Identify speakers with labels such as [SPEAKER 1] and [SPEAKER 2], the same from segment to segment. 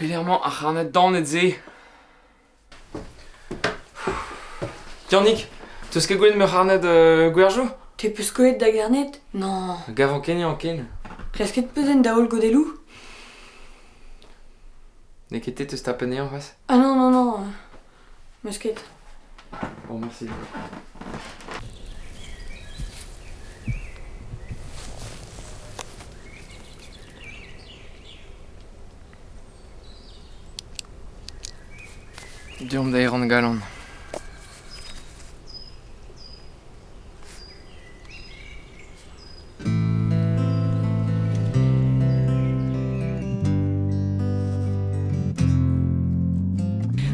[SPEAKER 1] Pelec'h emañ ar c'harned daonet-se? Yannick, 'teus ket gwelet ma c'harned gwerjoù?
[SPEAKER 2] Te 'peus kollet da garned? Non.
[SPEAKER 1] Gavan ken eo ken.
[SPEAKER 2] Klasket 'peus en daol godelloù?
[SPEAKER 1] N'eo ket te 'teus tapet anezhañ c'hoazh?
[SPEAKER 2] Ah non, non, non. 'Meus ket.
[SPEAKER 1] Bon, merci. Deomp da Eran-Galan.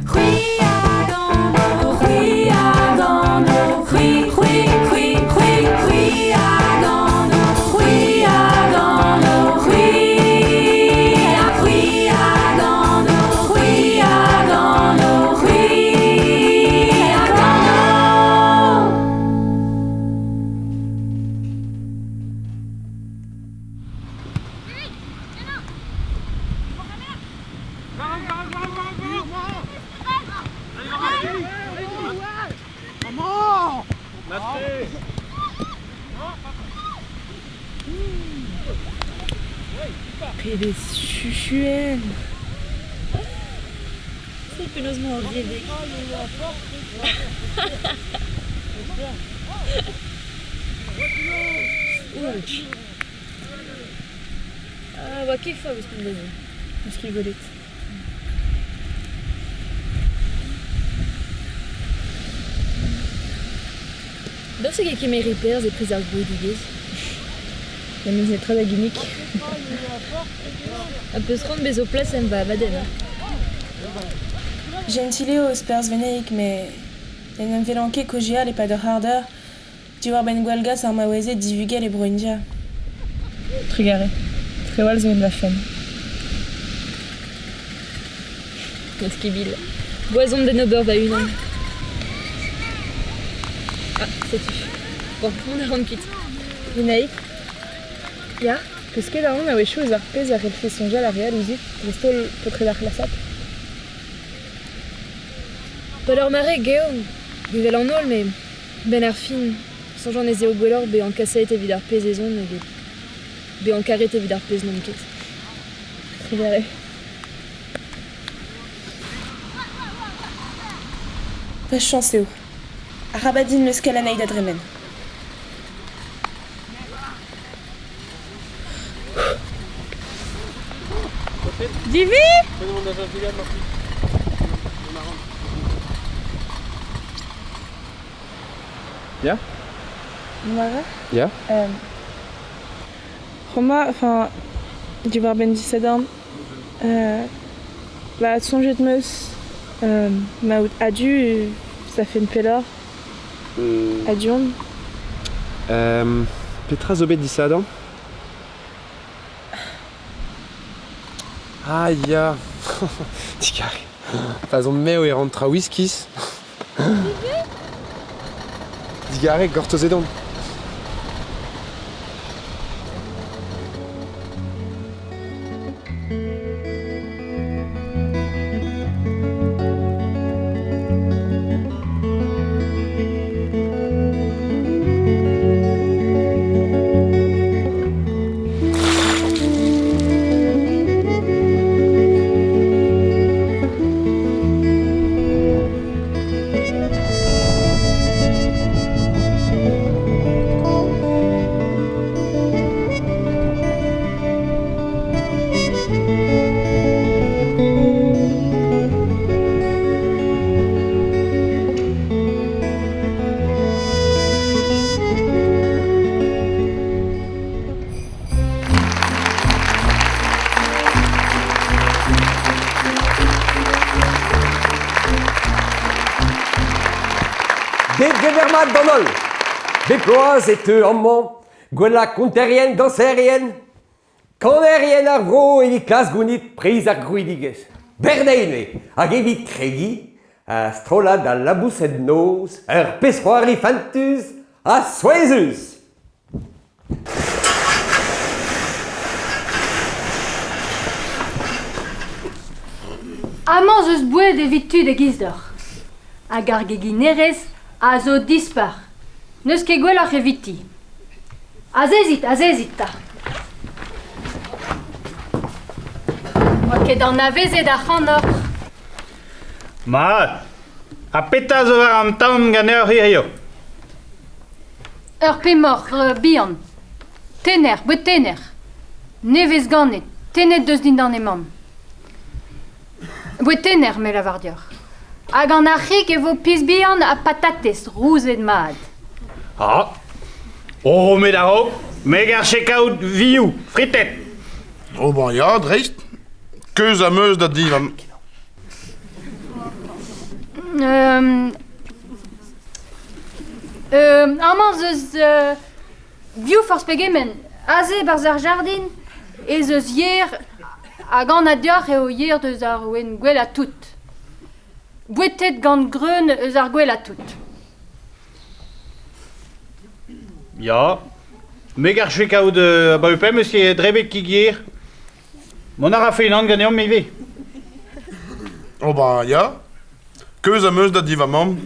[SPEAKER 3] C'hwi a gano, c'hwi a gano, c'hwi, c'hwi, c'hwi, c'hwi, c'hwi a gano, c'hwi a gano, c'hwi, ha c'hwi a gano, c'hwi a gano, c'hwi a gano.
[SPEAKER 4] Pebezh chuchuenn! Sell penaos emañ o redek. Ouch! Ah, oa ket fav ouzhpenn da se. N'eus ket gwelet. Daoust hag e kemere perzh e priz ar grouidigezh? N'em eus netra da ginnig. Ha peus c'hoant bezañ plas em va abadenn hein?
[SPEAKER 5] Jentil eo eus perzh Veneig met n'en em welan ket kaozeal e-pad ur c'hard eur diwar-benn gwallgas ar maouezed divugel e Bro-India.
[SPEAKER 4] Trugarez. Trewal zo en va fenn. N'eus ket bil. Boas on d'en ober va-unan. Ah, setu. Bon, mont a ran kuit.
[SPEAKER 5] Lenaig Ya Peus ket aon a-wechoù eus ar pezh a c'hellfe soñjal ar re all ouzhit, dreist-holl paotred ar c'hlasad?
[SPEAKER 4] Pad ur mare, geo, evel an holl, met 'benn ar fin, soñjan ez eo gwelloc'h bezañ kasaet evit ar pezh ez on eget bezañ karet evit ar pezh n'on ket.
[SPEAKER 5] Trugarez. Va chañs eo. Arabat din leuskel anezhi da dremen.
[SPEAKER 4] Divi
[SPEAKER 1] Ya
[SPEAKER 5] Mara
[SPEAKER 1] Ya
[SPEAKER 5] Roma, enfin, diwar-benn disadorn, ba soñjet 'm eus ma out a-du, ça fait pelloc'h. A-du on.
[SPEAKER 6] Petra zo bet disadorn? Ah ya Digarez. Pa 'z on-me eo e ran traoù iskis. Digarez, gortozet on.
[SPEAKER 7] Degemer mat d'an holl! Bep bloaz e teu amañ gwellañ konterien, dañserien, kanerien ar vro evit klask gounit priz ar grouidigezh. Berdein eo hag evit kregiñ, strollad al laboused-noz, ur pezh-c'hoari fentus ha souezhus!
[SPEAKER 8] Amañ 'z eus boued evit tud e-giz deoc'h. Hag ar geginerez a zo dispar. N'eus ket gwelloc'h eviti. Azezit, azezit 'ta. N'oa ket anavezet ac'hanoc'h.
[SPEAKER 9] Mat! Ha petra zo war an tan ganeoc'h hiziv?
[SPEAKER 8] Ur pemoc'h bihan. Tener, boued tener. Nevez ganet, tennet deus dindan he mamm. Boued tener, me lavar deoc'h. Hag an arc'hig e vo piz bihan ha patatez rouzet mat.
[SPEAKER 9] Ah Oh, met a-raok, me garfe kaout vioù fritet.
[SPEAKER 10] Ober ya, dreist. Keuz am eus da divan.
[SPEAKER 8] Amañ 'z eus vioù forzh pegement. Aze, 'barzh ar jardin, ez eus yer hag anat deoc'h eo yer deus ar ouenn gwellañ tout. Bouetet gant greun eus ar gwellañ tout.
[SPEAKER 9] Ya, me garfe kaout abaoe pemp eus ket drebet kig-yer. Mont a rafe unan ganeomp ivez.
[SPEAKER 10] Oh ben ya, keuz am eus da di va mamm.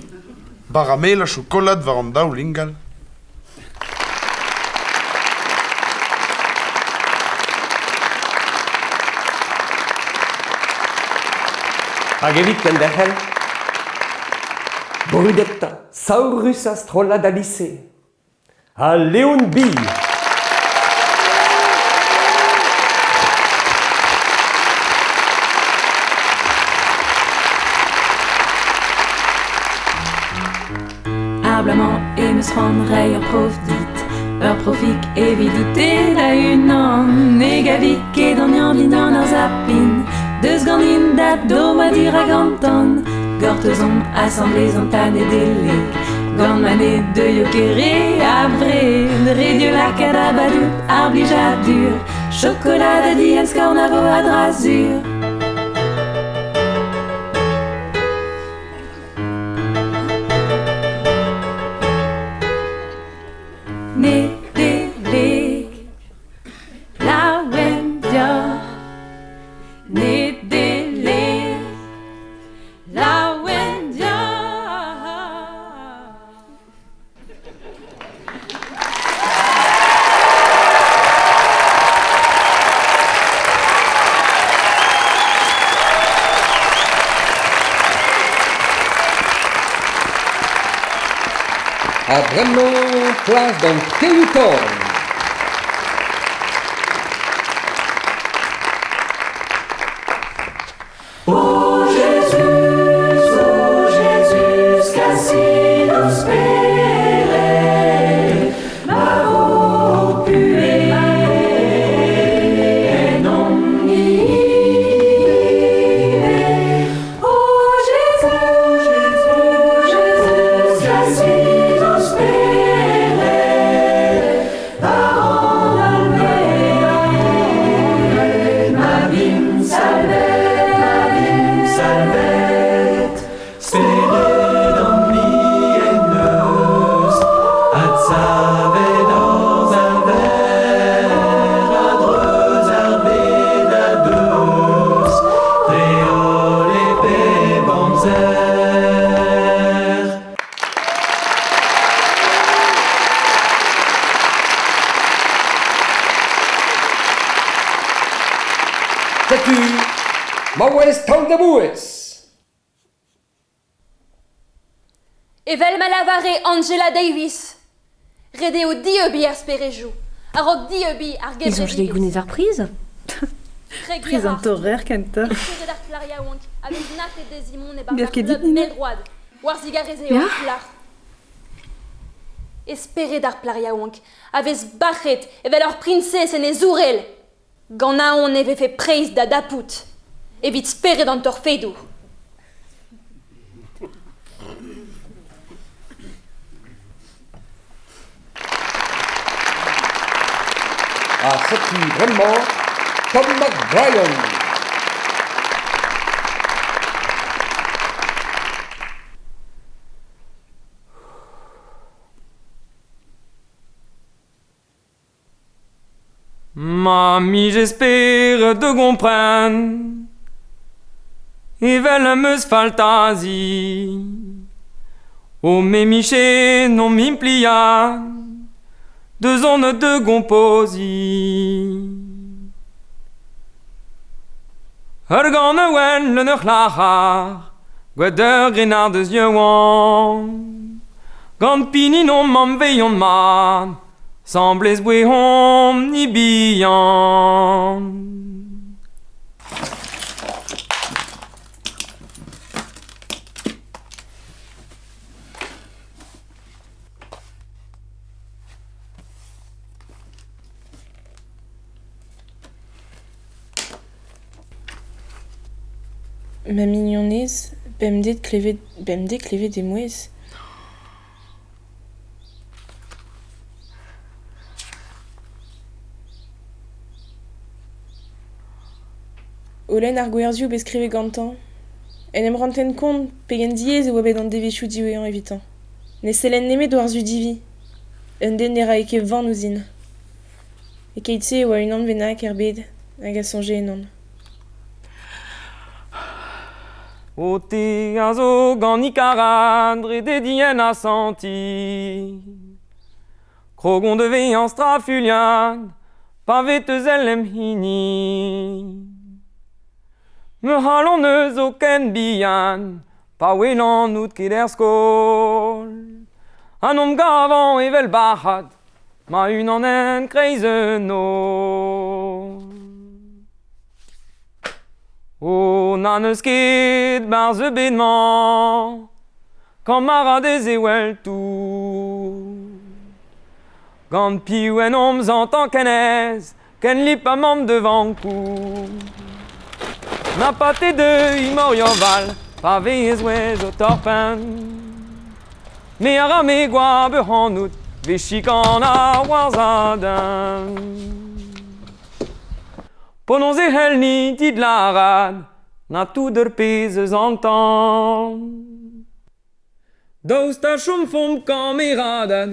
[SPEAKER 10] Bara-mel ha chokolad war an daol ingal.
[SPEAKER 7] Hag evit kenderc'hel, brudetañ, saourusañ strollad al lise, Al Leon Bi.
[SPEAKER 3] Ar bloaz-mañ em eus c'hoant reiñ ur prof dit Ur profig evidout-te da-unan Ne gavi ket an yañ dindan ar sapin Deus ganin da dommañ dirak an tan Gortozomp asambles an tad Nedeleg Gant ma ne deuio ket re abred Ret eo lakaat abadoù ar blijadur Chokolad ha dienn-skorn a vo a-dra-sur Nedeleg laouen deoc'h Nedeleg laouen deoc'h
[SPEAKER 7] Ha bremañ plas d'an teoù-tan!
[SPEAKER 3] O Jezuz, o Jezuz, kasit ho spered, ma vo buhez ennomp ivez. O Jezuz, o Jezuz, kasit ho spered, war an holl bed, ma vimp salvet, ma vimp salvet.
[SPEAKER 11] Spered an ni en deus adsavet hor Salver a-dreuz ar bed a-deus dre holl e pep amzer.
[SPEAKER 7] Setu maouez taol da bouez.
[SPEAKER 12] Evel ma lavare Angela Davis, ret eo dieubiñ ar sperejoù a-raok dieubiñ ar
[SPEAKER 13] Ils ont
[SPEAKER 12] gevredigezh.
[SPEAKER 13] gounez ar priz
[SPEAKER 12] Kregiñ
[SPEAKER 13] Priz an torrer kentañ.
[SPEAKER 12] Spered ar plac'h yaouank a vez nac'het dezhi mont e-barzh
[SPEAKER 13] Ber
[SPEAKER 12] ar
[SPEAKER 13] ket dit
[SPEAKER 12] c'hleub
[SPEAKER 13] Nina
[SPEAKER 12] mell-droad war zigarez eo
[SPEAKER 13] Ya
[SPEAKER 12] ur plac'h. E spered ar plac'h yaouank a vez bac'het evel ur priñsez en he zourell. Gant aon e vefe preizh da dapout evit spered an torfedoù.
[SPEAKER 7] Ha setu bremañ Tom McBrien.
[SPEAKER 1] Mamie, j'espère te comprendre. Evel am eus faltazi O me miche non m'implia Deus on de gompozi Ur gant wenn le ur c'hlac'har Gwad ur grennard deus yaouank Gant pini non mamm veion mat Semblez bouehomp ni bihan.
[SPEAKER 5] Ma mignonez, bemdez klevet, bemdez klevet he mouezh. O lenn ar gwerzioù bet skrivet gantañ, en em renten kont pegen diaes e oa bet an devezhioù diwezhañ evitañ. Ne sellen nemet war-zu Divi. Un den ne rae ket van ouzhin. E-keit-se e oa unan bennak er bed hag a soñje ennon.
[SPEAKER 1] O te a zo ganik a ra dre dedien asantiñ. Krog on da vezañ strafuilhat pa vez teus em hini. Me c'halon eus zo ken bihan pa welan out ket er skol. Ha n'omp gavañ evel bac'had ma-unan en kreiz un noz. O na n'eus ket 'barzh e bed-mañ kamaradez e wel tout. Gant piv en omp zantañ ken aes, ken lip ha mamm de Vankou. Na pa te deu imoriñ val, pa vez ouez o torpenn. Me a ra me goap ac'hanout, 'vez chikanañ war zadenn. Penaos e c'hell ni dit lârat na tout ur pezh eus an tan. Daoust ha chomfomp kameradad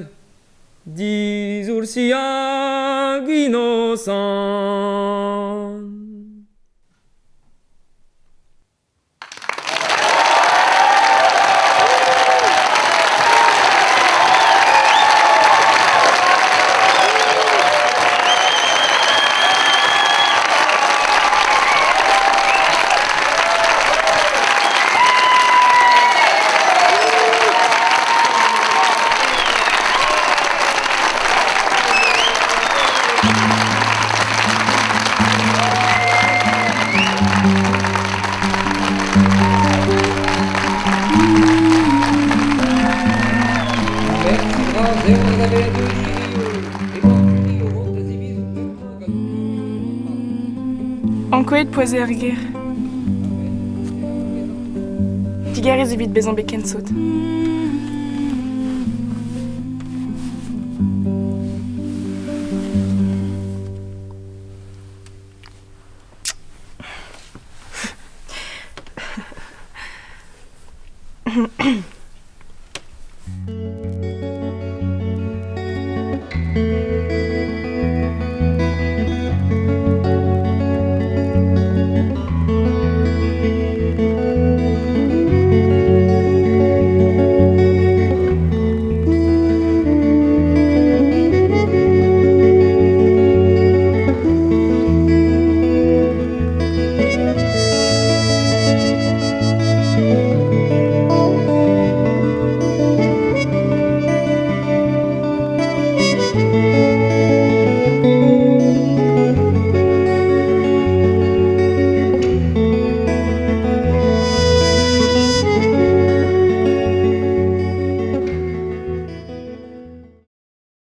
[SPEAKER 1] disoursi hag inosant.
[SPEAKER 5] Ankouaet poazh er gêr. Digarez evit bezañ bet ken sot.